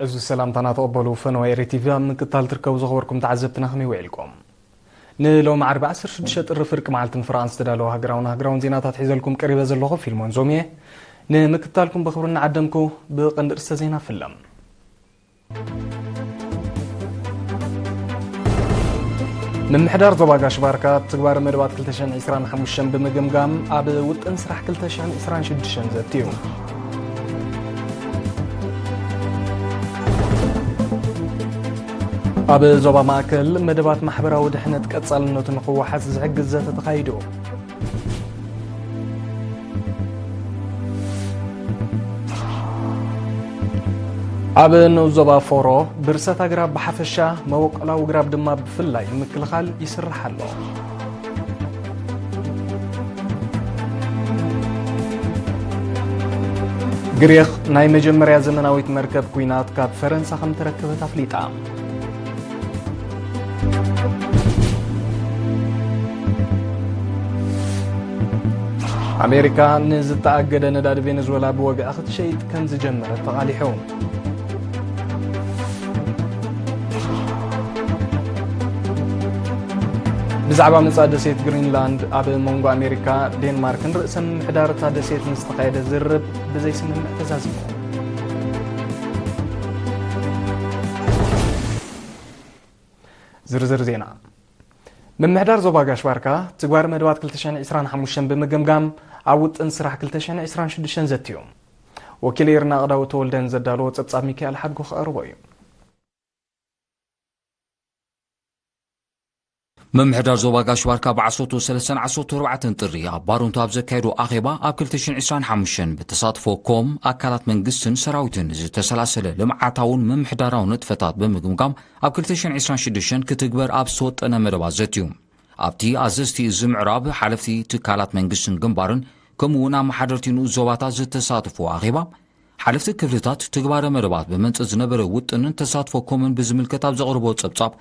እዚ ሰላምታና ተቐበሉ። ፈነወ ኤሪ ቲቪ ኣብ ምክትታል ትርከቡ ዝኸበርኩም ተዓዘብትና ከመይ ውዒልኩም? ንሎሚ ዓርቢ ዓሰርተ ሽዱሽተ ጥሪ ፍርቂ መዓልቲ ንፍርቓን ዝተዳለወ ሃገራውን ሃገራውን ዜናታት ሒዘልኩም ቀሪበ ዘለኹ ፊልሞን ዞም እየ። ንምክትታልኩም ብኽብሪ እናዓደምኩ ብቐንዲ ርእስተ ዜና ፍለም። ምምሕዳር ዞባ ጋሽ ባርካ ትግባረ መደባት ክልተ ሽሕን ዕስራን ሓሙሽተን ብምግምጋም ኣብ ውጥን ስራሕ ክልተ ሽሕን ዕስራን ሽዱሽተን ዘትዩ። ኣብ ዞባ ማእከል መደባት ማሕበራዊ ድሕነት ቀጻልነቱ ንኽወሓስ ዝሕግዝ ዘተ ተኻይዱ። ኣብ ንኡስ ዞባ ፎሮ ብርሰት ኣግራብ ብሓፈሻ መበቆላዊ ግራብ ድማ ብፍላይ ንምክልኻል ይስራሕ ኣሎ። ግሪኽ ናይ መጀመርያ ዘመናዊት መርከብ ኲናት ካብ ፈረንሳ ከም ተረከበት ኣፍሊጣ። ኣሜሪካ ንዝተኣገደ ነዳዲ ቬነዙዌላ ብወግዒ ክትሸይጥ ከም ዝጀመረት ተቓሊሑ። ብዛዕባ መጻኢ ደሴት ግሪንላንድ ኣብ መንጎ ኣሜሪካ፣ ዴንማርክን ርእሰ ምምሕዳር እታ ደሴት ንዝተኻየደ ዝርርብ ብዘይ ስምምዕ ተዛዚሙ። ዝርዝር ዜና። ምምሕዳር ዞባ ጋሽ ባርካ ትግባረ መደባት ክልተ ሽሕን ዕስራን ሓሙሽተን ብምግምጋም ኣብ ውጥን ስራሕ ክልተ ሽሕን ዕስራን ሽዱሽተን ዘትዩ። ወኪል ኤርና ኣቕዳዊ ተወልደን ዘዳለዎ ጸብጻብ ሚካኤል ሓድጉ ክቐርቦ እዩ። ምምሕዳር ዞባ ጋሽ ባርካ ብዓሰርተ ሰለስተን ዓሰርተ ኣርባዕተን ጥሪ ኣብ ባሮንቶ ኣብ ዘካየዶ ኣኼባ ኣብ ክልተ ሽሕን ዕስራን ሓሙሽተን ብተሳትፎ ኮም ኣካላት መንግስትን ሰራዊትን ዝተሰላሰለ ልምዓታውን ምምሕዳራውን ንጥፈታት ብምግምጋም ኣብ ክልተ ሽሕን ዕስራን ሽዱሽተን ክትግበር ኣብ ዝተወጠነ መደባት ዘትዩ። ኣብቲ ኣዘዝቲ እዚ ምዕራብ ሓለፍቲ ትካላት መንግስትን ግንባርን ከምኡ እውን ኣመሓደርቲ ንኡስ ዞባታት ዝተሳተፉ ኣኼባ ሓለፍቲ ክፍልታት ትግባረ መደባት ብመንጽር ዝነበረ ውጥንን ተሳትፎ ኮምን ብዝምልከት ኣብ ዘቕርቦ ጸብጻብ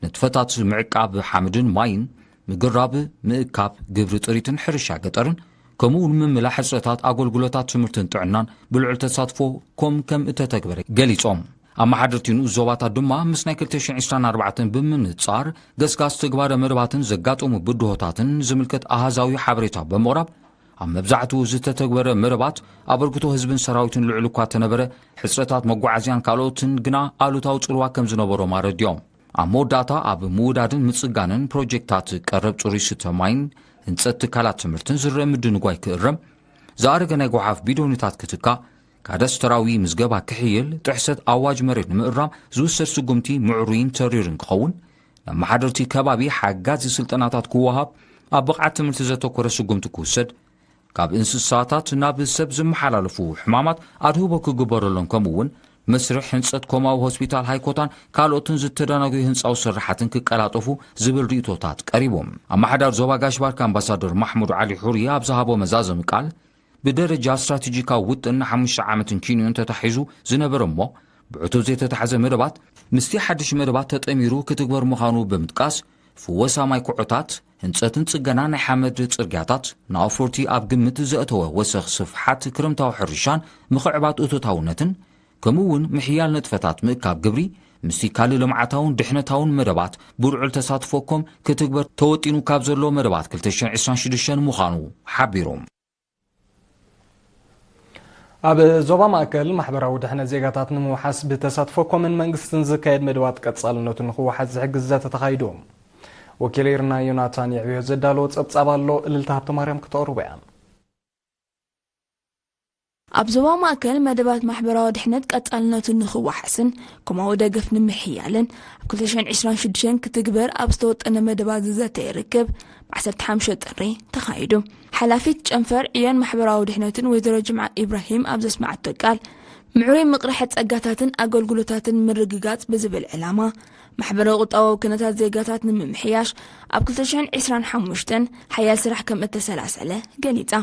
ንጥፈታት ምዕቃብ ሓመድን ማይን፣ ምግራብ፣ ምእካብ፣ ግብሪ ጥሪትን ሕርሻ ገጠርን ከምኡ እውን ምምላእ ሕጽረታት ኣገልግሎታት ትምህርትን ጥዕናን ብልዑል ተሳትፎ ኮም ከም እተተግበረ ገሊጾም። ኣመሓደርቲ ንኡስ ዞባታት ድማ ምስ ናይ ክልተ ሽሕን ዕስራን ኣርባዕተን ብምንጻር ገስጋስ ትግባረ መደባትን ዘጋጠሙ ብድሆታትን ዝምልከት ኣሃዛዊ ሓበሬታ ብምቕራብ ኣብ መብዛሕትኡ ዝተተግበረ መደባት ኣበርክቶ ህዝብን ሰራዊትን ልዑል እኳ ተነበረ ሕጽረታት መጓዓዝያን ካልኦትን ግና ኣሉታዊ ጽልዋ ከም ዝነበሮም ኣረዲኦም። ኣብ መወዳእታ ኣብ ምውዳድን ምጽጋንን ፕሮጀክታት ቀረብ ጽሩይ ስተ ማይን ህንጸት ትካላት ትምህርትን ዝረአ ምድንጓይ ክእረም፣ ዝኣረገ ናይ ጓሓፍ ቢዶኒታት ክትካእ፣ ካዳስተራዊ ምዝገባ ክሕየል፣ ጥሕሰት ኣዋጅ መሬት ንምእራም ዝውሰድ ስጉምቲ ምዕሩይን ተሪርን ክኸውን፣ ንኣመሓደርቲ ከባቢ ሓጋዚ ስልጠናታት ክወሃብ፣ ኣብ ብቕዓት ትምህርቲ ዘተኮረ ስጉምቲ ክውሰድ፣ ካብ እንስሳታት ናብ ሰብ ዝመሓላለፉ ሕማማት ኣድህቦ ክግበረሎም ከምኡ እውን መስርሕ ህንፀት ኮማዊ ሆስፒታል ሃይኮታን ካልኦትን ዝተደናገዩ ህንፃዊ ስራሓትን ክቀላጠፉ ዝብል ርእቶታት ቀሪቦም። ኣመሓዳሪ ዞባ ጋሽ ባርካ ኣምባሳደር ማሕሙድ ዓሊ ሑሪ ኣብ ዝሃቦ መዛዘሚ ቃል ብደረጃ ስትራቴጂካዊ ውጥን ንሓሙሽተ ዓመትን ኪንዮን ተታሒዙ ዝነበረ እሞ ብዕቱብ ዘይተታሕዘ መደባት ምስቲ ሓድሽ መደባት ተጠሚሩ ክትግበር ምዃኑ ብምጥቃስ ፍወሳ ማይ ኩዖታት፣ ህንፀትን ጽገና ናይ ሓመድ ጽርግያታት፣ ንኣውፈርቲ ኣብ ግምት ዘእተወ ወሰኽ ስፍሓት ክረምታዊ ሕርሻን ምኽዕባት እቶታውነትን፣ ከምኡ እውን ምሕያል ንጥፈታት ምእካብ ግብሪ፣ ምስቲ ካልእ ልምዓታውን ድሕነታውን መደባት ብልዑል ተሳትፎ ኮም ክትግበር ተወጢኑ ካብ ዘሎ መደባት ክልተ ሽሕን ዕስራን ሽዱሽተን ምዃኑ ሓቢሩ። ኣብ ዞባ ማእከል ማሕበራዊ ድሕነት ዜጋታት ንምውሓስ ብተሳትፎ ኮምን መንግስትን ዝካየድ መደባት ቀጻልነቱ ንኽወሓስ ዝሕግዝ ዘተ ተኻይዱ። ወኪል ኤርና ዮናታን የዕብዮ ዘዳለዎ ጸብጻብ ኣሎ፣ እልልታ ሃብተማርያም ክተቕርቦ እያ። ኣብ ዞባ ማእከል መደባት ማሕበራዊ ድሕነት ቀጻልነቱ ንኽወሓስን ኮማዊ ደገፍ ንምሕያልን ኣብ ክልተ ሽሕን ዕስራን ሽዱሽተን ክትግበር ኣብ ዝተወጠነ መደባት ዝዘተ ይርከብ። ብ ዓሰርተ ሓሙሽተ ጥሪ ተኻይዱ። ሓላፊት ጨንፈር ዕዮን ማሕበራዊ ድሕነትን ወይዘሮ ጅምዓ ኢብራሂም ኣብ ዘስማዓቶ ቃል፣ ምዕሩይ ምቕራሐ ጸጋታትን ኣገልግሎታትን ምርግጋጽ ብዝብል ዕላማ፣ ማሕበራዊ ቁጠባዊ ኩነታት ዜጋታት ንምምሕያሽ ኣብ ክልተ ሽሕን ዕስራን ሓሙሽተን ሓያል ስራሕ ከም እተሰላሰለ ገሊጻ።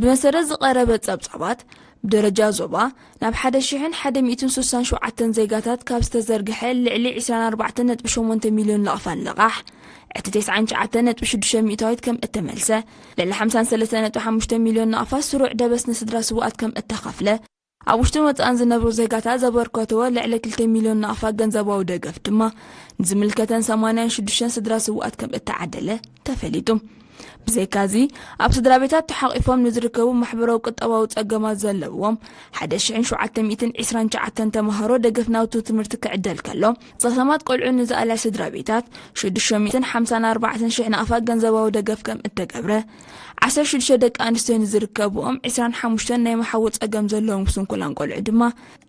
ብመሰረት ዝቐረበ ጸብጻባት፣ ብደረጃ ዞባ ናብ ሓደ ሽሕን ሓደ ሚእትን ስሳን ሸውዓተን ዜጋታት ካብ ዝተዘርግሐ ልዕሊ ዕስራን ኣርባዕተን ነጥቢ ሸሞንተ ሚልዮን ናቕፋ ልቓሕ፣ ዕቲ ተስዓን ትሽዓተን ነጥቢ ሽዱሽተ ሚእታዊት ከም እተመልሰ፣ ልዕሊ ሓምሳን ሰለስተን ነጥቢ ሓሙሽተ ሚልዮን ናቕፋ ስሩዕ ደበስ ንስድራ ስውኣት ከም እተኸፍለ፣ ኣብ ውሽጥን ወጻእን ዝነብሩ ዜጋታት ዘበርከትዎ ልዕሊ ክልተ ሚልዮን ናቕፋ ገንዘባዊ ደገፍ ድማ ንዝምልከተን ሰማንያን ሽዱሽተን ስድራ ስውኣት ከም እተዓደለ ተፈሊጡ። ብዘይካዚ፣ ኣብ ስድራ ቤታት ተሓቒፎም ንዝርከቡ ማሕበራዊ ቁጠባዊ ጸገማት ዘለዎም ሓደ ሽሕን ሸውዓተ ሚእትን ዕስራን ትሽዓተን ተማሃሮ ደገፍ ናውቲ ትምህርቲ ክዕደል ከሎ፣ ጸሰማት ቆልዑ ንዝኣልያ ስድራ ቤታት ሽዱሽተ ሚእትን ሓምሳን ኣርባዕተን ሽሕ ናቕፋ ገንዘባዊ ደገፍ ከም እተገብረ፣ ዓሰርተ ሽዱሽተ ደቂ ኣንስትዮ ንዝርከብኦም ዕስራን ሓሙሽተን ናይ መሓውር ጸገም ዘለዎም ስንኩላን ቆልዑ ድማ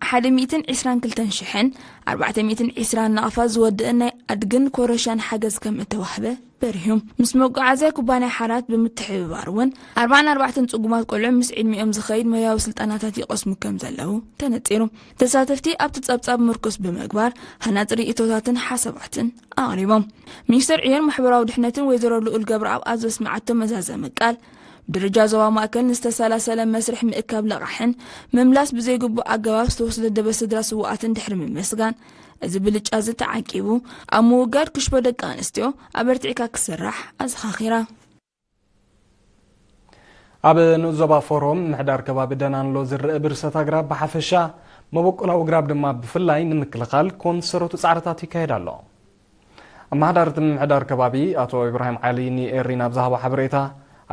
ሓደ ሚእትን ዕስራን ክልተን ሽሕን ኣርባዕተ ሚእትን ዕስራን ናቕፋ ዝወድእ ናይ ኣድግን ኮረሻን ሓገዝ ከም እተዋህበ በሪሁ። ምስ መጓዓዝያ ኩባንያ ሓራት ብምትሕብባር እውን ኣርባዓን ኣርባዕተን ጽጉማት ቆልዑ ምስ ዕድሚኦም ዝኸይድ ሞያዊ ስልጠናታት ይቐስሙ ከም ዘለዉ ተነጺሩ። ተሳተፍቲ ኣብቲ ጸብጻብ ምርኩስ ብምግባር ሃናጺ ርእይቶታትን ሓሳባትን ኣቕሪቦም። ሚኒስትር ዕዮን ማሕበራዊ ድሕነትን ወይዘሮ ልኡል ገብረኣብ ኣብ ዘስምዓቶ መዛዘሚ ቃል፣ ብደረጃ ዞባ ማእከል ንዝተሰላሰለ መስርሕ ምእካብ ልቓሕን ምምላስ ብዘይግቡእ ኣገባብ ዝተወስደ ደበ ስድራ ስውኣትን ድሕሪ ምምስጋን፣ እዚ ብልጫ እዚ ተዓቂቡ ኣብ ምውጋድ ክሽቦ ደቂ ኣንስትዮ ኣበርቲዕካ ክስራሕ ኣዘኻኺራ። ኣብ ንኡስ ዞባ ፎሮ ምምሕዳር ከባቢ ደናንሎ ዝረአ ብርሰት ኣግራብ ብሓፈሻ፣ መበቆላዊ ኣግራብ ድማ ብፍላይ ንምክልኻል ኮንሰረቱ ጻዕርታት ይካየድ ኣሎ። ኣመሓዳሪ እቲ ምምሕዳር ከባቢ ኣቶ ኢብራሂም ዓሊ ንኤሪና ኣብ ዝሃቦ ሓበሬታ፣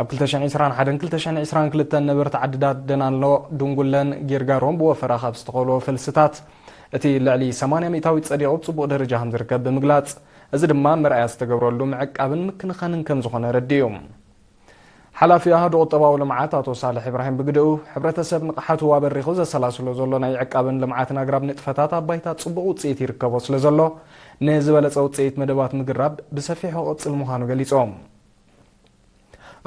ኣብ ክልተ ሽሕን ዕስራን ሓደን ክልተ ሽሕን ዕስራን ክልተን ነበርቲ ዓድታት ደናንሎ፣ ድንጉለን ጊርጋሮን ብወፈራ ካብ ዝተኸልዎ ፈልስታት እቲ ልዕሊ ሰማንያ ሚእታዊት ጸዲቑ ኣብ ጽቡቕ ደረጃ ከም ዝርከብ ብምግላጽ፣ እዚ ድማ መርኣያ ዝተገብረሉ ምዕቃብን ምክንኻንን ከም ዝኾነ ኣረዲኡ። ሓላፊ ኣሃዱ ቁጠባዊ ልምዓት ኣቶ ሳልሕ ኢብራሂም ብግደኡ፣ ሕብረተሰብ ንቕሓቱ ኣበሪኹ ዘሰላስሎ ዘሎ ናይ ዕቃብን ልምዓትን ኣግራብ ንጥፈታት ኣብ ባይታ ጽቡቕ ውጽኢት ይርከቦ ስለ ዘሎ፣ ንዝበለጸ ውጽኢት መደባት ምግራብ ብሰፊሑ ክቕጽል ምዃኑ ገሊጾም።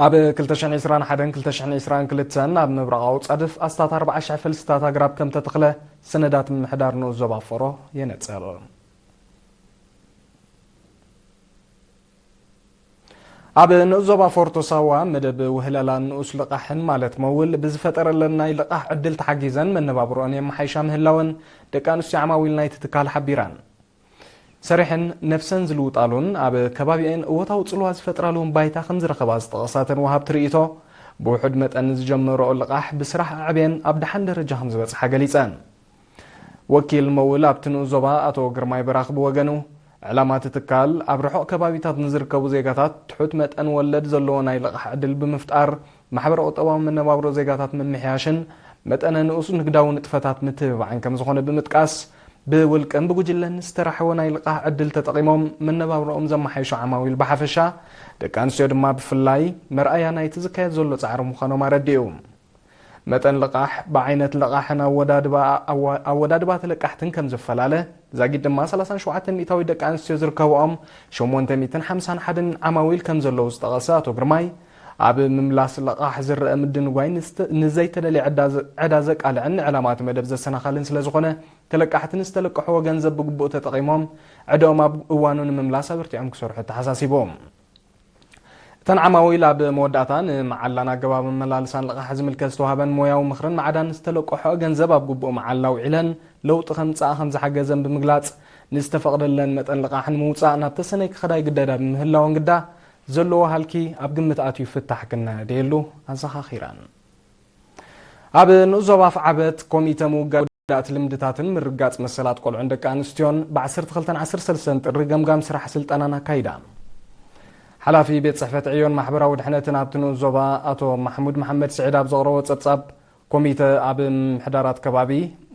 ኣብ ክልተ ሽሕን ዕስራን ሓደን ክልተ ሽሕን ዕስራን ክልተን ኣብ ምብራቓዊ ጻድፍ ኣስታት ኣርባዓ ሽሕ ፈልስታት ኣግራብ ከም ተተኽለ ሰነዳት ምምሕዳር ንኡስ ዞባ ፎሮ የነጽር። ኣብ ንኡስ ዞባ ፎርቶ ሳዋ መደብ ውህለላን ንኡስ ልቓሕን ማለት መውል ብዝፈጠረለን ናይ ልቓሕ ዕድል ተሓጊዘን መነባብሮአን የመሓይሻ ምህላወን ደቂ ኣንስትዮ ዓማዊል ናይቲ ትካል ሓቢረን። ሰሪሐን ነፍሰን ዝልውጣሉን ኣብ ከባቢአን እወታዊ ጽልዋ ዝፈጥራሉን ባይታ ከም ዝረኸባ ዝጠቐሳ እተን ወሃብቲ ርእይቶ፣ ብውሑድ መጠን ዝጀመረኦ ልቓሕ ብስራሕ ኣዕብየን ኣብ ደሓን ደረጃ ከም ዝበጽሓ ገሊጸን። ወኪል መውል ኣብቲ ንኡስ ዞባ ኣቶ ግርማይ በራኽ ብወገኑ፣ ዕላማ እቲ ትካል ኣብ ርሑቕ ከባቢታት ንዝርከቡ ዜጋታት ትሑት መጠን ወለድ ዘለዎ ናይ ልቓሕ ዕድል ብምፍጣር ማሕበረ ቁጠባዊ መነባብሮ ዜጋታት ምምሕያሽን መጠነ ንኡስ ንግዳዊ ንጥፈታት ምትብባዕን ከም ዝኾነ ብምጥቃስ፣ ብውልቅን ብጉጅለን ዝተራሕወ ናይ ልቓሕ ዕድል ተጠቒሞም መነባብሮኦም ዘመሓይሹ ዓማዊል ብሓፈሻ፣ ደቂ ኣንስትዮ ድማ ብፍላይ መርኣያ ናይቲ ዝካየድ ዘሎ ጻዕሪ ምዃኖም ኣረዲኡ። መጠን ልቓሕ፣ ብዓይነት ልቓሕን ኣወዳድባ ኣዋ-፣ ኣወዳድባ ተለቃሕትን ከም ዝፈላለ፣ ዛጊድ ድማ ሰላሳን ሸውዓተን ሚእታዊት ደቂ ኣንስትዮ ዝርከብኦም ሸሞንተ ሚእትን ሓምሳን ሓደን ዓማዊል ከም ዘለዉ ዝጠቐሰ ኣቶ ግርማይ፣ ኣብ ምምላስ ልቓሕ ዝረአ ምድንጓይ ንዝተ-፣ ንዘይተደልየ ዕዳ ዘ-፣ ዕዳ ዘቃልዕን ንዕላማ እቲ መደብ ዘሰናኸልን ስለ ዝኾነ፣ ተለቃሕቲ ንዝተለቅሕዎ ገንዘብ ብግቡእ ተጠቒሞም ዕዳኦም ኣብ እዋኑ ንምምላስ ኣበርቲዖም ክሰርሑ ተሓሳሲቡ። እተን ዓማዊል ኣብ መወዳእታ ንመዓላን ኣገባብ ኣመላልሳን ልቓሕ ዝምልከት ዝተዋህበን ሞያዊ ምኽርን ማዕዳን ዝተለቅሖ ገንዘብ ኣብ ግቡእ መዓላ ኣውዒለን ለውጢ ከምጽኣ ከም ዝሓገዘን ብምግላጽ፣ ንዝተፈቕደለን መጠን ልቓሕ ንምውጻእ ናብ ተሰነይ ክኸዳ ይግደዳ ብምህላወን ግዳ፣ ዘለዎ ሃልኪ ኣብ ግምት ኣትዩ ፍታሕ ክናደየሉ ኣዘኻኺረን። ኣብ ንኡስ ዞባ ኣፍዓበት ኮሚተ ምውጋድ ጎዳእቲ ልምድታትን ምርጋጽ መሰላት ቆልዑን ደቂ ኣንስትዮን ብ ዓሰርተ ክልተን ዓሰርተ ሰለስተን ጥሪ ገምጋም ስራሕ ስልጠናን ኣካይዳ። ሓላፊ ቤት ጽሕፈት ዕዮን ማሕበራዊ ድሕነትን ኣብቲ ንኡስ ዞባ ኣቶ ማሕሙድ መሓመድ ስዒድ ኣብ ዘቕረቦ ጸብጻብ፣ ኮሚተ ኣብ ምምሕዳራት ከባቢ፣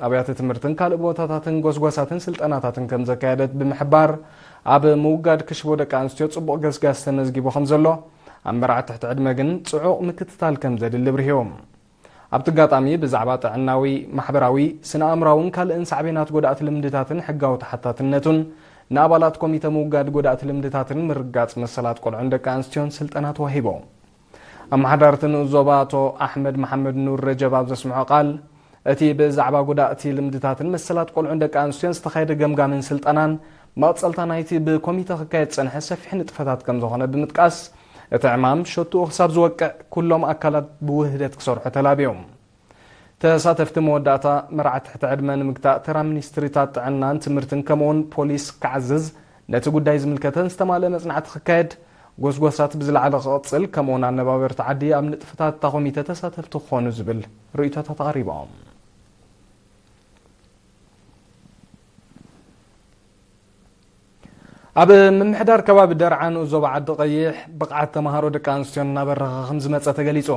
ኣብያተ ትምህርትን ካልእ ቦታታትን ጎስጓሳትን ስልጠናታትን ከም ዘካየደት ብምሕባር፣ ኣብ ምውጋድ ክሽቦ ደቂ ኣንስትዮ ጽቡቕ ገስጋስ ተመዝጊቡ ከም ዘሎ፣ ኣብ መርዓት ትሕቲ ዕድመ ግን ጽዑቕ ምክትታል ከም ዘድሊ ኣብሪሁ። ኣብቲ ኣጋጣሚ ብዛዕባ ጥዕናዊ፣ ማሕበራዊ፣ ስነ-ኣእምራውን ካልእን ሳዕቤናት ጎዳእቲ ልምድታትን ሕጋዊ ተሓታትነቱን ንኣባላት ኮሚተ ምውጋድ ጎዳእቲ ልምድታትን ምርጋጽ መሰላት ቆልዑን ደቂ ኣንስትዮን ስልጠና ተዋሂቡ። ኣመሓዳሪ እቲ ንኡስ ዞባ ኣቶ ኣሕመድ መሓመድ ኑር ረጀብ ኣብ ዘስምዖ ቃል፣ እቲ ብዛዕባ ጎዳእቲ ልምድታትን መሰላት ቆልዑን ደቂ ኣንስትዮን ዝተኻየደ ገምጋምን ስልጠናን መቐጸልታ ናይቲ ብኮሚተ ክካየድ ዝጸንሐ ሰፊሕ ንጥፈታት ከም ዝኾነ ብምጥቃስ፣ እቲ ዕማም ሸትኡ ክሳብ ዝወቅዕ ኩሎም ኣካላት ብውህደት ክሰርሑ ተላብዮም። ተሳተፍቲ መወዳእታ መርዓ ትሕቲ ዕድመ ንምግታእ ተራ ሚኒስትሪታት ጥዕናን ትምህርትን ከምኡውን ፖሊስ ክዓዝዝ፣ ነቲ ጉዳይ ዝምልከተን ዝተማልአ መጽናዕቲ ክካየድ፣ ጎስጓሳት ብዝለዓለ ክቕጽል ከምኡውን ኣነባበርቲ ዓዲ ኣብ ንጥፈታት እታ ኮሚተ ተሳተፍቲ ክኾኑ ዝብል ርእይቶታት ኣቕሪቦም። ኣብ ምምሕዳር ከባቢ ደርዓ ንኡስ ዞባ ዓዲ ቀይሕ ብቕዓት ተምሃሮ ደቂ ኣንስትዮ እናበረኸ ከም ዝመጸ ተገሊጹ።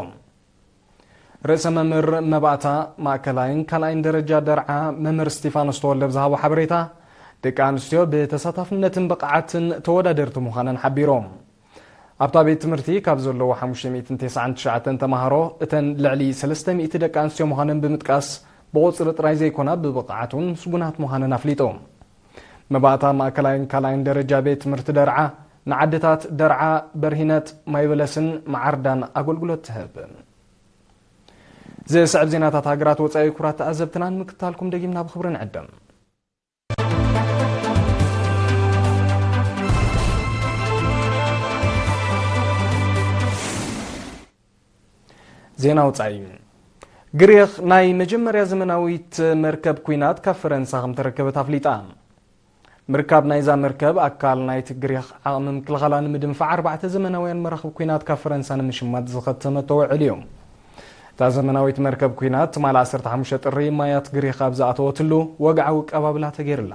ርእሰ መምህር መባእታ ማእከላይን ካልኣይን ደረጃ ደርዓ መምህር ስቲፋኖስ ተወልደ ብዝሃቦ ሓበሬታ፣ ደቂ ኣንስትዮ ብተሳታፍነትን ብቕዓትን ተወዳደርቲ ምዃነን ሓቢሮም። ኣብታ ቤት ትምህርቲ ካብ ዘለዉ ሓሙሽተ ሚእትን ተስዓን ትሽዓተን ተምሃሮ፣ እተን ልዕሊ ሰለስተ ሚእቲ ደቂ ኣንስትዮ ምዃነን ብምጥቃስ፣ ብቑጽሪ ጥራይ ዘይኮና ብብቕዓት እውን ምስጉናት ምዃነን ኣፍሊጡ። መባእታ ማእከላይን ካልኣይን ደረጃ ቤት ትምህርቲ ደርዓ ንዓድታት ደርዓ፣ በርሂነት፣ ማይበለስን መዓርዳን ኣገልግሎት ትህብ። ዝስዕብ ዜናታት ሃገራት ወጻኢ ክቡራት ተዓዘብትና ንምክትታልኩም ደጊምና ብኽብሪ ንዕድም። ዜና ወጻኢ። ግሪኽ ናይ መጀመርያ ዘመናዊት መርከብ ኲናት ካብ ፈረንሳ ከም ተረከበት ኣፍሊጣ። ምርካብ ናይዛ መርከብ ኣካል ናይቲ ግሪኽ ዓቕሚ ምክልኻላ ንምድንፋዕ ኣርባዕተ ዘመናውያን መራኽብ ኲናት ካብ ፈረንሳ ንምሽማት ዝኸተመቶ ውዕል እዩ። እታ ዘመናዊት መርከብ ኲናት ትማሊ ዓሰርተ ሓሙሽተ ጥሪ ማያት ግሪኽ ኣብ ዝኣተወትሉ ወግዓዊ ቀባብላ ተገይርላ።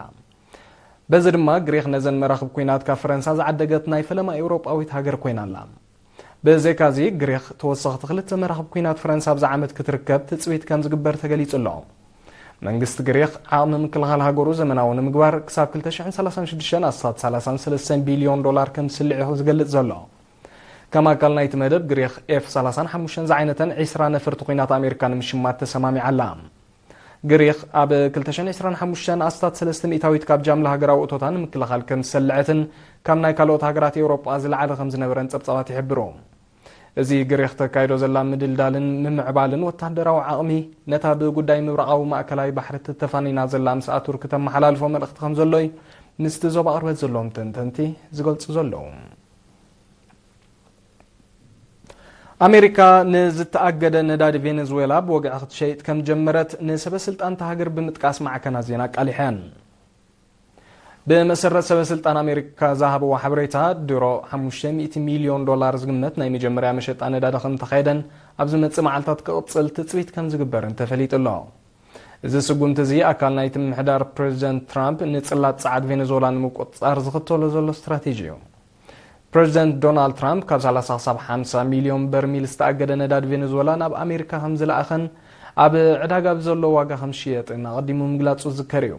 በዚ ድማ ግሪኽ ነዘን መራኽብ ኲናት ካብ ፈረንሳ ዝዓደገት ናይ ፈለማ ኤውሮጳዊት ሃገር ኮይና ኣላ። ብዘይካዚ ግሪኽ ተወሰኽቲ ክልተ መራኽብ ኲናት ፈረንሳ ኣብዚ ዓመት ክትርከብ ትጽቢት ከም ዝግበር ተገሊጹ ኣሎ። መንግስቲ ግሪኽ ዓቕሚ ምክልኻል ሃገሩ ዘመናዊ ንምግባር ክሳብ ክልተ ሽሕን ሰላሳን ሽዱሽተን ኣስታት ሰላሳን ሰለስተን ቢልዮን ዶላር ከም ዝስልዕ ኢኹ ዝገልጽ ዘሎ። ከም ኣካል ናይቲ መደብ ግሪኽ ኤፍ ሰላሳን ሓሙሽተን ዝዓይነተን ዒስራ ነፈርቲ ኲናት ኣሜሪካ ንምሽማት ተሰማሚዓ ኣላ። ግሪኽ ኣብ ክልተ ሽሕን ዕስራን ሓሙሽተን ኣስታት ሰለስተ ሚእታዊት ካብ ጃምላ ሃገራዊ እቶታ ንምክልኻል ከም ዝሰልዐትን ካብ ናይ ካልኦት ሃገራት ኤውሮጳ ዝለዓለ ከም ዝነበረን ጸብጻባት ይሕብሩ። እዚ ግሪኽ ተካይዶ ዘላ ምድልዳልን ምምዕባልን ወታደራዊ ዓቕሚ፣ ነታ ብጉዳይ ምብራቓዊ ማእከላይ ባሕሪ ተተፋኒና ዘላ ምስኣ ቱርክ ተመሓላልፎ መልእኽቲ ከም ዘሎ'ዩ ምስቲ ዞባ ቅርበት ዘለዎም ተንተንቲ ዝገልጹ ዘለዉ። ኣሜሪካ ንዝተኣገደ ነዳዲ ቬነዙዌላ ብወግዒ ክትሸይጥ ከም ጀመረት ንሰበ ስልጣን እታ ሃገር ብምጥቃስ ማዕከናት ዜና ኣቃሊሐን። ብመሰረት ሰበ ስልጣን ኣሜሪካ ዝሃብዎ ሓበሬታ፣ ድሮ ሓሙሽተ ሚእቲ ሚልዮን ዶላር ዝግመት ናይ መጀመርያ መሸጣ ነዳዲ ከም ተኻየደን ኣብ ዝመጽእ መዓልታት ክቕጽል ትጽቢት ከም ዝግበርን ተፈሊጡ ኣሎ። እዚ ስጉምቲ እዚ ኣካል ናይቲ ምምሕዳር ፕሬዚደንት ትራምፕ ንጽላት ጸዓት ቬነዙዌላ ንምቁጽጻር ዝኽተሎ ዘሎ ስትራቴጂ እዩ። ፕሬዚደንት ዶናልድ ትራምፕ ካብ ሰላሳ ክሳብ ሓምሳ ሚልዮን በርሚል ዝተኣገደ ነዳዲ ቬነዙዌላ ናብ ኣሜሪካ ከም ዝለኣኸን ኣብ ዕዳጋ ብዘሎ ዋጋ ከም ዝሽየጥን ኣቐዲሙ ምግላጹ ዝዝከር እዩ።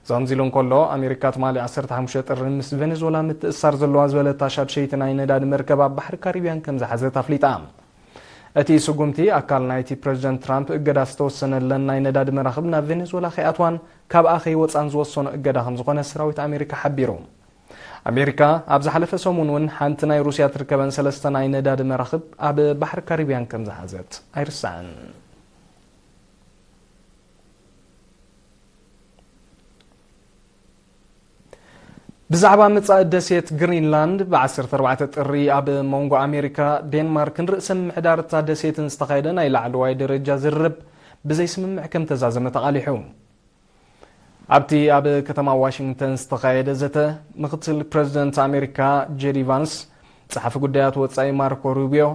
እዚ ከምዚ ኢሉ እንከሎ፣ ኣሜሪካ ትማሊ ዓሰርተ ሓሙሽተ ጥሪ ምስ ቬነዙዌላ ምትእስሳር ዘለዋ ዝበለታ ሻድሸይቲ ናይ ነዳዲ መርከብ ኣብ ባሕሪ ካሪብያን ከም ዝሓዘት ኣፍሊጣ። እቲ ስጉምቲ ኣካል ናይቲ ፕሬዚደንት ትራምፕ እገዳ ዝተወሰነለን ናይ ነዳዲ መራኽብ ናብ ቬነዙዌላ ከይኣትዋን ካብኣ ከይወጻን ዝወሰኖ እገዳ ከም ዝኾነ ሰራዊት ኣሜሪካ ሓቢሩ። ኣሜሪካ ኣብ ዝሓለፈ ሰሙን እውን ሓንቲ ናይ ሩስያ ትርከበን ሰለስተ ናይ ነዳዲ መራኽብ ኣብ ባሕሪ ካሪብያን ከም ዝሓዘት ኣይርሳዕን። ብዛዕባ መጻኢ ደሴት ግሪንላንድ፣ ብ ዓሰርተ ኣርባዕተ ጥሪ ኣብ መንጎ ኣሜሪካ፣ ዴንማርክን ርእሰ ምምሕዳር እታ ደሴትን ዝተኻየደ ናይ ላዕለዋይ ደረጃ ዝርርብ ብዘይስምምዕ ከም ተዛዘመ ተቓሊሑ። ኣብቲ ኣብ ከተማ ዋሽንግተን ዝተኻየደ ዘተ፣ ምክትል ፕረዚደንት ኣሜሪካ ጄዲ ቫንስ፣ ጸሓፊ ጉዳያት ወጻኢ ማርኮ ሩቢዮ፣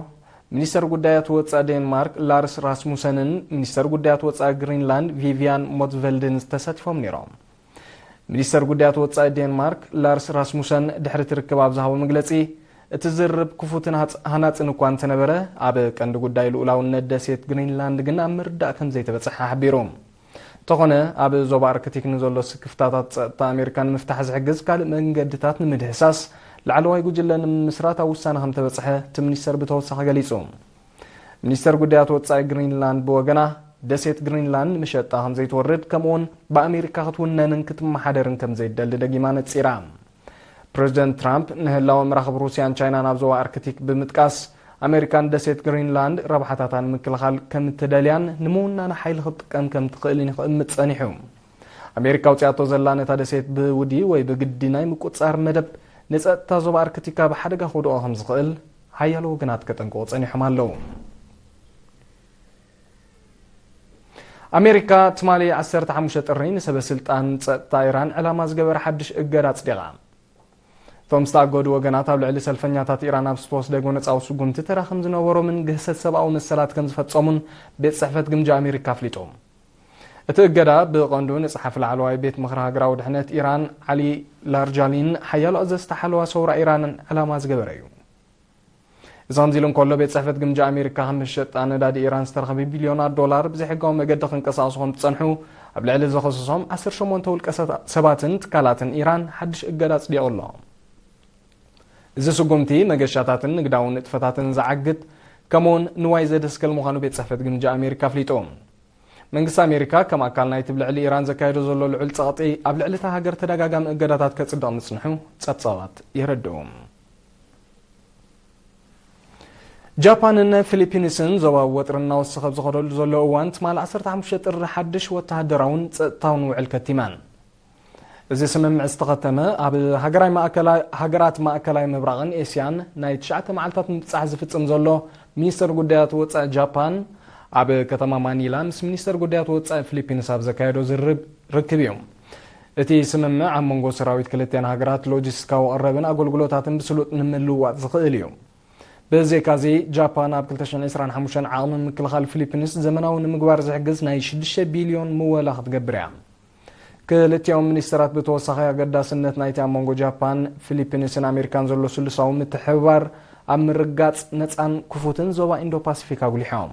ሚኒስተር ጉዳያት ወጻኢ ዴንማርክ ላርስ ራስሙሰንን ሚኒስተር ጉዳያት ወጻኢ ግሪንላንድ ቪቪያን ሞትቨልድን ተሳቲፎም ነይሮም። ሚኒስተር ጉዳያት ወጻኢ ዴንማርክ ላርስ ራስሙሰን ድሕሪ እቲ ርክብ ኣብ ዝሃቦ መግለጺ፣ እቲ ዝርርብ ክፉትን ሃጽ-፣ ሃናጽን እኳ እንተነበረ፣ ኣብ ቀንዲ ጉዳይ ልኡላውነት ደሴት ግሪንላንድ ግን ኣብ ምርዳእ ከም ዘይተበጽሐ ሓቢሩ። እንተኾነ፣ ኣብ ዞባ ኣርክቲክ ንዘሎ ስክፍታታት ጸጥታ ኣሜሪካ ንምፍታሕ ዝሕግዝ ካልእ መንገድታት ንምድህሳስ ላዕለዋይ ጉጅለ ንምምስራት ኣብ ውሳነ ከም ተበጽሐ እቲ ሚኒስተር ብተወሳኺ ገሊጹ። ሚኒስተር ጉዳያት ወጻኢ ግሪንላንድ ብወገና፣ ደሴት ግሪንላንድ ንመሸጣ ከም ዘይትወርድ፣ ከምኡውን ብኣሜሪካ ክትውነንን ክትመሓደርን ከም ዘይደሊ ደጊማ ነጺራ። ፕረዚደንት ትራምፕ ንህላወ መራኽብ ሩስያን ቻይናን ኣብ ዞባ ኣርክቲክ ብምጥቃስ፣ ኣሜሪካ ንደሴት ግሪንላንድ ረብሓታታ ንምክልኻል ከም እትደልያን ንምውናን ሓይሊ ክትጥቀም ከም ትኽእልን ክእምት ጸኒሑ። ኣሜሪካ ኣውጺኣቶ ዘላ ነታ ደሴት ብውዲ ወይ ብግዲ ናይ ምቁጽጻር መደብ ንጸጥታ ዞባ ኣርክቲካ ብሓደጋ ክውድቖ ከም ዝኽእል ሓያሎ ወገናት ከጠንቅቑ ጸኒሖም ኣለዉ። ኣሜሪካ ትማሊ ዓሰርተ ሓሙሽተ ጥሪ ንሰበ ስልጣን ጸጥታ ኢራን ዕላማ ዝገበረ ሓድሽ እገዳ ኣጽዲቓ። እቶም ዝተኣገዱ ወገናት ኣብ ልዕሊ ሰልፈኛታት ኢራን ኣብ ዝተወስደ ጎነጻዊ ስጉምቲ ተራ ከም ዝነበሮምን ግህሰት ሰብኣዊ መሰላት ከም ዝፈጸሙን ቤት ጽሕፈት ግምጃ ኣሜሪካ ኣፍሊጡ። እቲ እገዳ ብቐንዱ ንጸሓፊ ላዕለዋይ ቤት ምኽሪ ሃገራዊ ድሕነት ኢራን ዓሊ ላርጃኒን ሓያሎ ኣዘዝቲ ሓለዋ ሰውራ ኢራንን ዕላማ ዝገበረ እዩ። እዚ ከምዚ ኢሉ እንከሎ፣ ቤት ጽሕፈት ግምጃ ኣሜሪካ ካብ መሸጣ ነዳዲ ኢራን ዝተረኸበ ቢልዮናት ዶላር ብዘይሕጋዊ መገዲ ክንቀሳቐሱ ከም ዝጸንሑ ኣብ ልዕሊ ዝኸሰሶም ዓሰርተ ሸሞንተ ውልቀ ሰታ-፣ ሰባትን ትካላትን ኢራን ሓድሽ እገዳ ኣጽዲቑ ኣሎ። እዚ ስጉምቲ መገሻታትን ንግዳዊ ንጥፈታትን ዝዓግት፣ ከምኡውን ንዋይ ዘደስከል ምዃኑ ቤት ጽሕፈት ግምጃ ኣሜሪካ ኣፍሊጡ። መንግስቲ ኣሜሪካ ከም ኣካል ናይቲ ብልዕሊ ኢራን ዘካየዶ ዘሎ ልዑል ጸቕጢ፣ ኣብ ልዕሊ እታ ሃገር ተደጋጋሚ እገዳታት ከጽድቕ ምጽንሑ ጸብጻባት የረድኡ። ጃፓንን ፊሊፒንስን ዞባዊ ወጥሪ እናወሰኸ ኣብ ዝኸደሉ ዘሎ እዋን፣ ትማሊ ዓሰርተ ሓሙሽተ ጥሪ ሓድሽ ወተሃደራውን ጸጥታውን ውዕል ከቲመን። እዚ ስምምዕ ዝተኸተመ፣ ኣብ ሃገራይ ማእከላይ-፣ ሃገራት ማእከላይ ምብራቕን ኤስያን ናይ ትሽዓተ መዓልታት ምብጻሕ ዝፍጽም ዘሎ ሚኒስተር ጉዳያት ወጻኢ ጃፓን፣ ኣብ ከተማ ማኒላ ምስ ሚኒስተር ጉዳያት ወጻኢ ፊሊፒንስ ኣብ ዘካየዶ ዝርብ-፣ ርክብ እዩ። እቲ ስምምዕ ኣብ መንጎ ሰራዊት ክልቲኣን ሃገራት ሎጂስቲካዊ ቀረብን ኣገልግሎታትን ብስሉጥ ንምልውዋጥ ዝኽእል እዩ። ብዘይካዚ፣ ጃፓን ኣብ ክልተ ሽሕን ዕስራን ሓሙሽተን ዓቕሚ ምክልኻል ፊሊፒንስ ዘመናዊ ንምግባር ዝሕግዝ ናይ ሽዱሽተ ቢልዮን ምወላ ክትገብር እያ። ክልቲኦም ሚኒስተራት ብተወሳኺ ኣገዳስነት ናይቲ ኣብ መንጎ ጃፓን፣ ፊሊፒንስን ኣሜሪካን ዘሎ ስሉሳዊ ምትሕብባር ኣብ ምርጋጽ ነጻን ክፉትን ዞባ ኢንዶ ፓሲፊክ ኣጉሊሖም።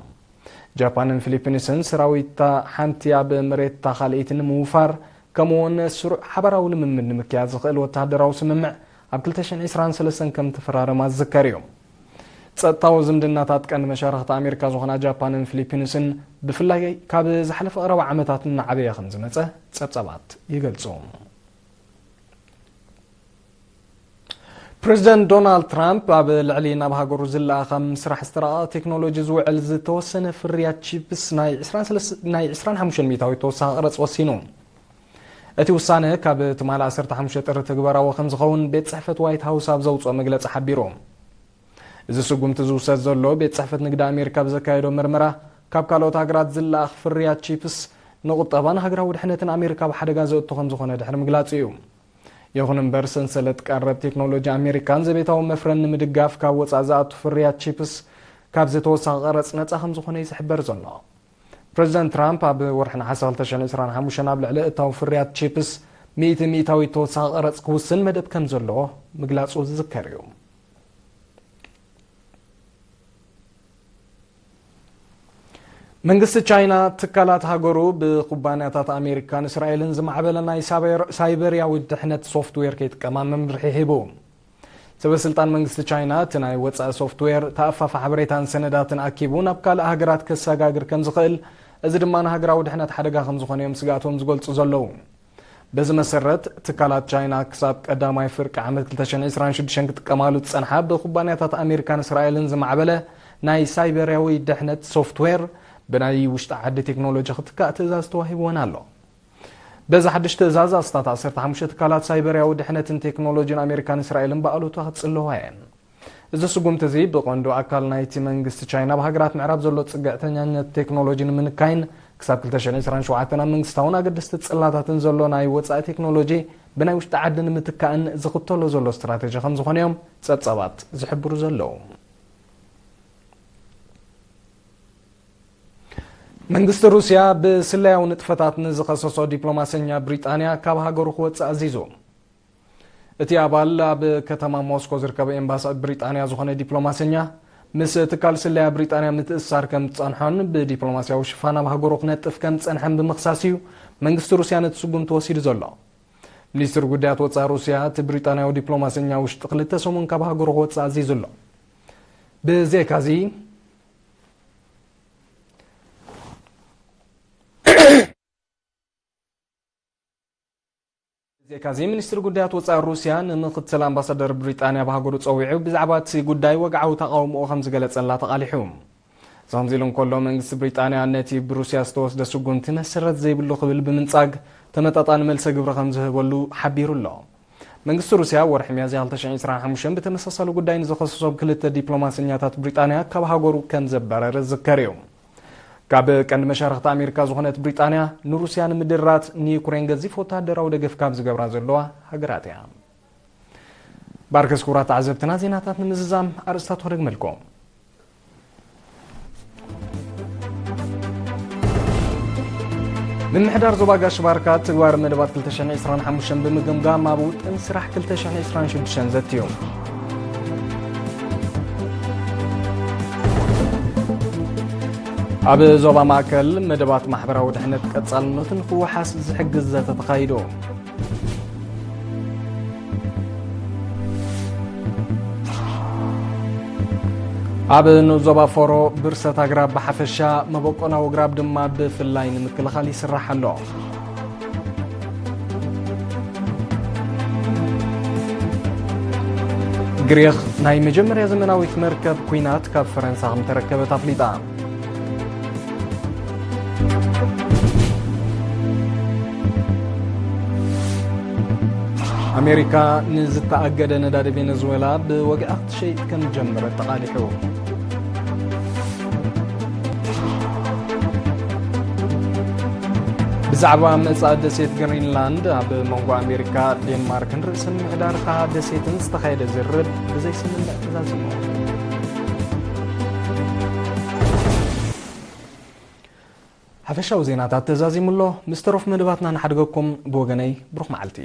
ጃፓንን ፊሊፒንስን ሰራዊታ ሓንቲ ኣብ መሬት እታ ካልኣይቲ ንምውፋር፣ ከምኡውን ስሩዕ ሓባራዊ ልምምድ ንምክያድ ዝኽእል ወተሃደራዊ ስምምዕ ኣብ ክልተ ሽሕን ዕስራን ሰለስተን ከም ተፈራረማ ዝዝከር እዩ። ጸጥታዊ ዝምድናታት ቀንዲ መሻርኽቲ ኣሜሪካ ዝኾና ጃፓንን ፊሊፒንስን፣ ብፍላይ ካብ ዝሓለፈ ቀረባ ዓመታት እናዓበየ ከም ዝመጸ ጸብጻባት ይገልጹ። ፕሬዚደንት ዶናልድ ትራምፕ ኣብ ልዕሊ ናብ ሃገሩ ዝለኣኸ ኣብ ምስራሕ ዝተራቐቐ ቴክኖሎጂ ዝውዕል ዝተወሰነ ፍርያት ቺፕስ ናይ ዕስራን ሰለስተ፣ ናይ ዕስራን ሓሙሽተን ሚእታዊት ተወሳኺ ቀረጽ ወሲኑ። እቲ ውሳነ ካብ ትማሊ ዓሰርተ ሓሙሽተ ጥሪ ተግባራዊ ከም ዝኸውን ቤት ጽሕፈት ዋይት ሃውስ ኣብ ዘውጽኦ መግለጺ ሓቢሩ። እዚ ስጉምቲ ዝውሰድ ዘሎ፣ ቤት ጽሕፈት ንግዲ ኣሜሪካ ብዘካየዶ መርመራ፣ ካብ ካልኦት ሃገራት ዝለኣኽ ፍርያት ቺፕስ ንቁጠባን ሃገራዊ ድሕነትን ኣሜሪካ ኣብ ሓደጋ ዘእቱ ከም ዝኾነ ድሕሪ ምግላጹ እዩ። ይኹን እምበር፣ ሰንሰለት ቀረብ ቴክኖሎጂ ኣሜሪካን ዘቤታዊ መፍረን ንምድጋፍ ካብ ወጻኢ ዝኣቱ ፍርያት ቺፕስ ካብዚ ተወሳኺ ቀረጽ ነጻ ከም ዝኾነ እዩ ዝሕበር ዘሎ። ፕሬዚደንት ትራምፕ ኣብ ወርሒ ነሓሰ ክልተ ሽሕን ዕስራን ሓሙሽተን ኣብ ልዕሊ እታዊ ፍርያት ቺፕስ ሚእቲ ሚእታዊት ተወሳኺ ቀረጽ ክውስን መደብ ከም ዘለዎ ምግላጹ ዝዝከር እዩ። መንግስቲ ቻይና፣ ትካላት ሃገሩ ብኩባንያታት ኣሜሪካን እስራኤልን ዝማዕበለ ናይ ሳይበር-፣ ሳይበርያዊ ድሕነት ሶፍትዌር ከይጥቀማ መምርሒ ሂቡ። ሰበ ስልጣን መንግስቲ ቻይና፣ እቲ ናይ ወጻኢ ሶፍትዌር ተኣፋፊ ሓበሬታን ሰነዳትን ኣኪቡ ናብ ካልእ ሃገራት ከሰጋግር ከም ዝኽእል፣ እዚ ድማ ንሃገራዊ ድሕነት ሓደጋ ከም ዝኾነ እዮም ስግኣቶም ዝገልጹ ዘለዉ። በዚ መሰረት፣ ትካላት ቻይና ክሳብ ቀዳማይ ፍርቂ ዓመት ክልተ ሽሕን ዕስራን ሽዱሽተን ክጥቀማሉ ዝጸንሓ፣ ብኩባንያታት ኣሜሪካን እስራኤልን ዝማዕበለ ናይ ሳይበርያዊ ድሕነት ሶፍትዌር፣ ብናይ ውሽጢ ዓዲ ቴክኖሎጂ ክትካእ ትእዛዝ ተዋሂብወን ኣሎ። በዚ ሓድሽ ትእዛዝ፣ ኣስታት ዓሰርተ ሓሙሽተ ትካላት ሳይበርያዊ ድሕነትን ቴክኖሎጂን ኣሜሪካን እስራኤልን ብኣሉታ ክጽለዋ እየን። እዚ ስጉምቲ እዚ ብቐንዱ ኣካል ናይቲ መንግስቲ ቻይና ኣብ ሃገራት ምዕራብ ዘሎ ጽግዕተኛነት ቴክኖሎጂ ንምንካይን፣ ክሳብ ክልተ ሽሕን ዕስራን ሸውዓተን ኣብ መንግስታውን ኣገደስቲ ጽላታትን ዘሎ ናይ ወጻኢ ቴክኖሎጂ ብናይ ውሽጢ ዓዲ ንምትካእን ዝኽተሎ ዘሎ ስትራተጂ ከም ዝኾነ እዮም ጸብጻባት ዝሕብሩ ዘለዉ። መንግስቲ ሩስያ ብስለያዊ ንጥፈታት ንዝኸሰሶ ዲፕሎማሰኛ ብሪጣንያ ካብ ሃገሩ ክወጽእ ኣዚዙ። እቲ ኣባል ኣብ ከተማ ሞስኮ ዝርከብ ኤምባሲ ብሪጣንያ ዝኾነ ዲፕሎማሰኛ፣ ምስ ትካል ስለያ ብሪጣንያ ምትእስሳር ከም ዝጸንሖን ብዲፕሎማስያዊ ሽፋን ኣብ ሃገሩ ክነጥፍ ከም ዝጸንሐን ብምኽሳስ እዩ መንግስቲ ሩስያ ነቲ ስጉምቲ ወሲዱ ዘሎ። ሚኒስትሪ ጉዳያት ወጻኢ ሩስያ፣ እቲ ብሪጣንያዊ ዲፕሎማሰኛ ውሽጢ ክልተ ሰሙን ካብ ሃገሩ ክወጽእ ኣዚዙ ኣሎ። ብዘይካዚ፣ ብዘይካዚ፣ ሚኒስትሪ ጉዳያት ወጻኢ ሩስያ ንምክትል ኣምባሳደር ብሪጣንያ ኣብ ሃገሩ ጸዊዑ፣ ብዛዕባ እቲ ጉዳይ ወግዓዊ ተቓውሞኡ ከም ዝገለጸላ ተቓሊሑ። እዚ ከምዚ ኢሉ እንከሎ፣ መንግስቲ ብሪጣንያ ነቲ ብሩስያ ዝተወስደ ስጉምቲ መሰረት ዘይብሉ ክብል ብምንጻግ፣ ተመጣጣኒ መልሰ ግብሪ ከም ዝህበሉ ሓቢሩ ኣሎ። መንግስቲ ሩስያ፣ ወርሒ ሚያዝያ ክልተ ሽሕን ዕስራን ሓሙሽተን ብተመሳሳሊ ጉዳይ ንዝኸሰሶም ክልተ ዲፕሎማሰኛታት ብሪጣንያ ካብ ሃገሩ ከም ዘባረረ ዝዝከር እዩ። ካብ ቀንዲ መሻርኽቲ ኣሜሪካ ዝኾነት ብሪጣንያ፣ ንሩስያ ንምድራት ንዩክሬን ገዚፍ ወተሃደራዊ ደገፍ ካብ ዝገብራ ዘለዋ ሃገራት እያ። ባርከስ ክቡራት ተዓዘብትና፣ ዜናታት ንምዝዛም ኣርእስታት ክደግመልኩም። ምምሕዳር ዞባ ጋሽ ባርካ ትግባር መደባት ክልተ ሽሕን ዕስራን ሓሙሽተን ብምግምጋም ኣብ ውጥን ስራሕ ክልተ ሽሕን ዕስራን ሽዱሽተን ዘትዩ። ኣብ ዞባ ማእከል መደባት ማሕበራዊ ድሕነት ቀጻልነትን ክወሓስ ዝሕግዝ ዘተ ተኻይዱ። ኣብ ንኡስ ዞባ ፎሮ ብርሰት ኣግራብ ብሓፈሻ መበቆናዊ ኣግራብ ድማ ብፍላይ ንምክልኻል ይስራሕ ኣሎ። ግሪኽ ናይ መጀመርያ ዘመናዊት መርከብ ኲናት ካብ ፈረንሳ ከም ተረከበት ኣፍሊጣ። ኣሜሪካ ንዝተኣገደ ነዳዲ ቬነዙዌላ ብወግዒ ክትሸይጥ ከም ጀመረ ተቓሊሑ። ብዛዕባ መጻኢ ደሴት ግሪንላንድ ኣብ መንጎ ኣሜሪካ፣ ዴንማርክን ርእሰ ምምሕዳር እታ ደሴትን ዝተኻየደ ዝርርብ ብዘይ ስምምዕ ተዛዚሙ። ሓፈሻዊ ዜናታት ተዛዚሙ ኣሎ። ምስ ተረፉ መደባትና ንሓድገኩም። ብወገነይ ብሩኽ መዓልቲ።